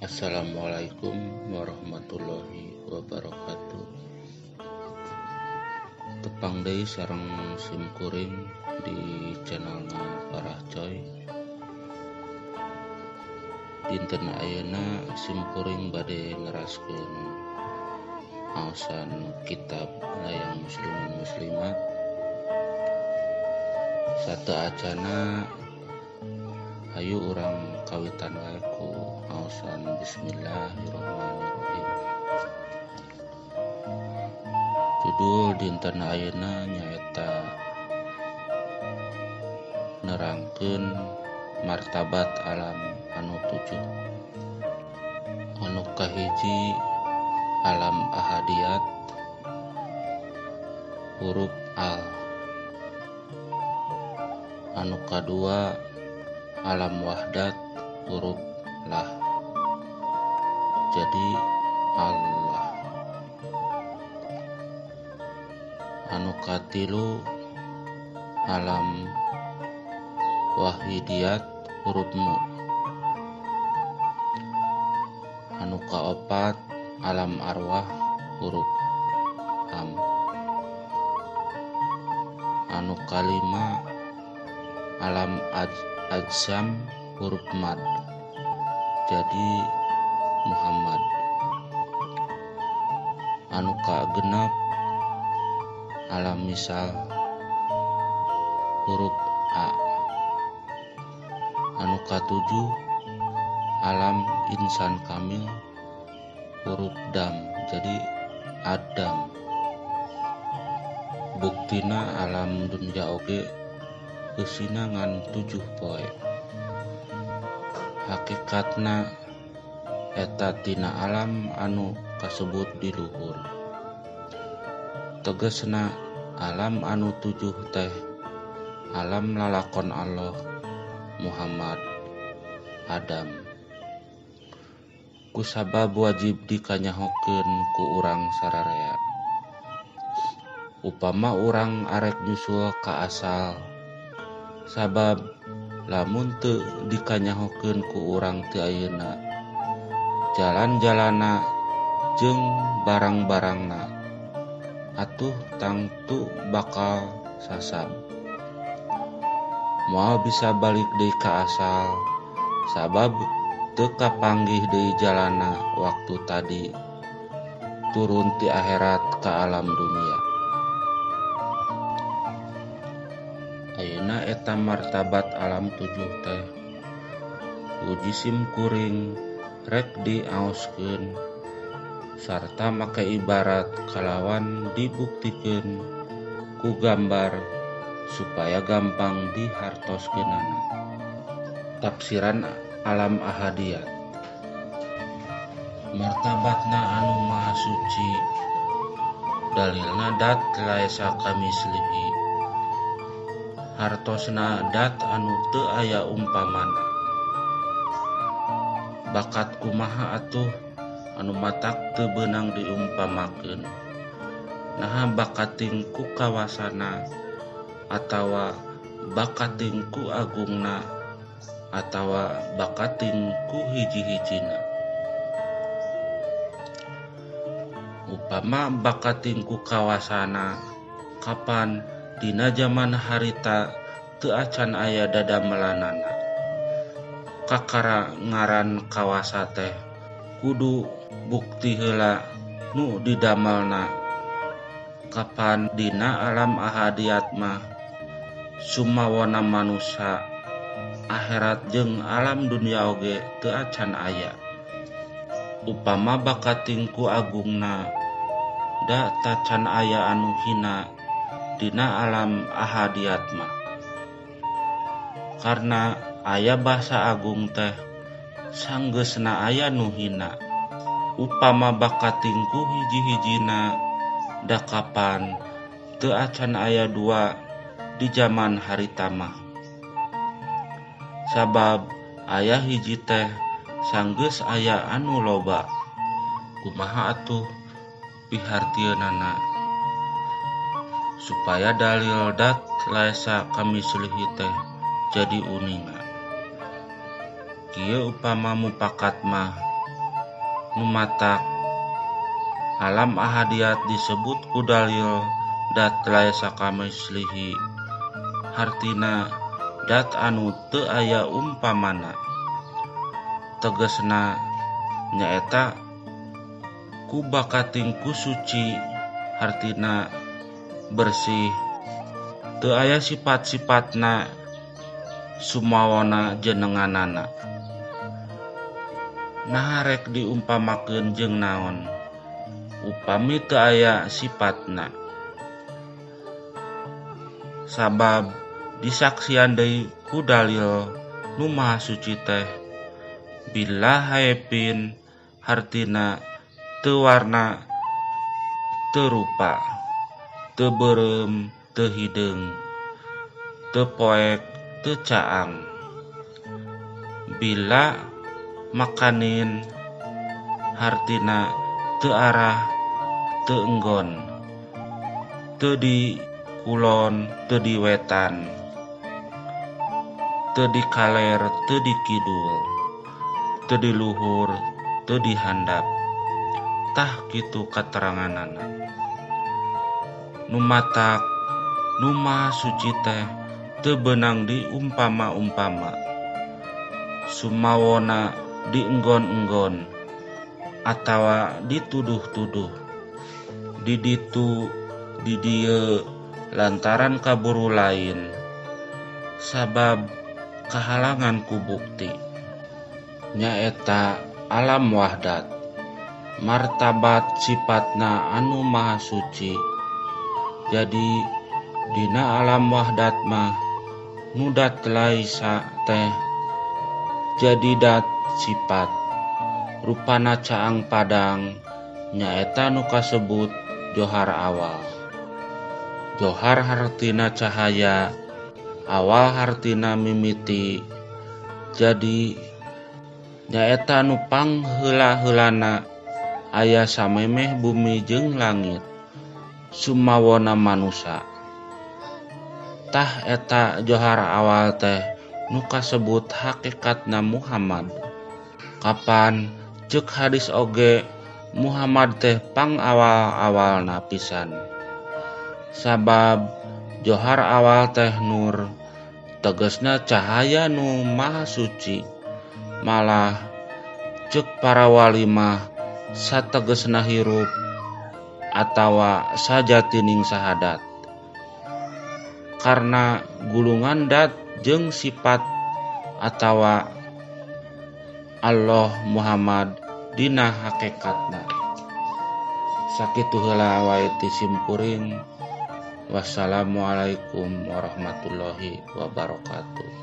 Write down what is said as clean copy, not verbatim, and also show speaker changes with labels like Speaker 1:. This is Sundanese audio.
Speaker 1: Assalamualaikum warahmatullahi wabarakatuh. Tepang deui sareng sim kuring di channelna Parah Coy. Dinten ayeuna sim kuring bade neraskeun aosan kitab Layang Muslimin Muslimat. Sateuacana hayu urang kawitan wae ku aosan bismillahirrahmanirrahim. Judul dinten ayeuna nyaeta nerangkeun martabat alam anu 7. Anu kahiji alam ahadiyat huruf al. Anu kadua alam wahdat huruf lah. Jadi Allah. Anu katilu alam wahidiyat huruf mu. Anu kaopat alam arwah huruf am. Anu kalima alam ajsam huruf mad. Jadi Muhammad. Anu kagenep alam misal huruf a. Anu katujuh alam insan kamil huruf dam. Jadi Adam. Buktina alam dunya oge eusina ngan 7 poe. Hakikatna eta tina alam anu kasebut di luhur. Tegesna alam anu 7 teh alam lalakon Allah, Muhammad, Adam. Kusabab wajib dikanyahokeun ku urang sararea. Upama urang arek nyusul ka asal, sabab lamun teu dikanyahokeun ku urang ti ayeuna, jalan-jalana jeung barang-barangna atuh tangtu bakal sasab. Moal bisa balik deui ka asal, sabab teu kapanggih deui jalana waktu tadi turun ti akhirat ka alam dunia. Ayeuna eta martabat alam 7 teh uji sim kuring rek diaoskeun sarta make ibarat kalawan dibuktikeun ku gambar supaya gampang dihartoskeunana. Tafsiran alam ahadiyat. Martabatna anu maha suci, dalilna dat laisa kamislihi. Hartosna dat anu teu aya umpamana. Bakat kumaha atuh anu matak teu beunang diumpamakeun. Naha bakating ku kawasana atawa bakating ku agungna atawa bakating ku hiji-hijina. Upama bakating ku kawasana, kapan dina jaman harita teu acan aya dadamelanana. Kakara ngaran kawasa teh kudu bukti heula nu didamelna. Kapan dina alam ahadiyat mah sumawona manusa akhirat jeung alam dunia oge teu acan aya. Upama bakating ku agungna da tacan aya anu hina dina alam ahadiyat mah. Karena aya basa agung teh sanggeusna aya nu hina. Upama bakating ku hiji-hijina da kapan teu acan aya dua di jaman harita mah. Sabab aya hiji teh sanggeus aya anu loba. Kumaha atuh pihartieunana supaya dalil dat laisa kamislihi teh jadi uninga. Kieu upama mupakat mah Nu matak alam ahadiyat disebut ku dalil dat laisa kamitslihi hartina dat anu teu aya umpamana. Tegesna nyaeta ku bakatingku suci hartina bersih teu aya sifat-sifatna sumawona jenenganana. Naha rek diumpamakeun jeung naon upami teu aya sifatna. Sabab disaksian deui ku dalil nu maha suci teh bila haepin hartina teu warna teu rupa teu beureum teu hideung teu poek teu caang. Bila makanin hartina teu arah teu enggon teu di kulon teu di wetan teu di kaler teu di kidul teu di luhur teu di handap. Tah kitu kateranganana. Nu matak nu maha suci teh teu beunang diumpama-umpama sumawona dienggon-enggon atawa dituduh-tuduh di ditu di dieu lantaran kaburu lain sabab kahalangan ku bukti. Nyaeta alam wahdat martabat sifatna anu maha suci. Jadi dina alam wahdat mah nu dat laisa teh jadi dat sifat rupana caang padang nyaeta nu kasebut johar awal. Johar hartina cahaya, awal hartina mimiti. Jadi nyaeta nu pangheula-heulana aya samemeh bumi jeung langit sumawona manusa. Tah eta johar awal teh nu kasebut hakikatna Muhammad. Kapan ceuk hadis oge Muhammad teh pangawal-awalna pisan. Sabab johar awal teh nur tegesna cahaya nu maha suci. Malah ceuk para wali mah sategesna hirup atawa sajatining sahadat. Karena gulungan dat jeung sifat atawa Allah Muhammad dina hakikatna. Sakitu heula wae ti simkuring. Wassalamualaikum warahmatullahi wabarakatuh.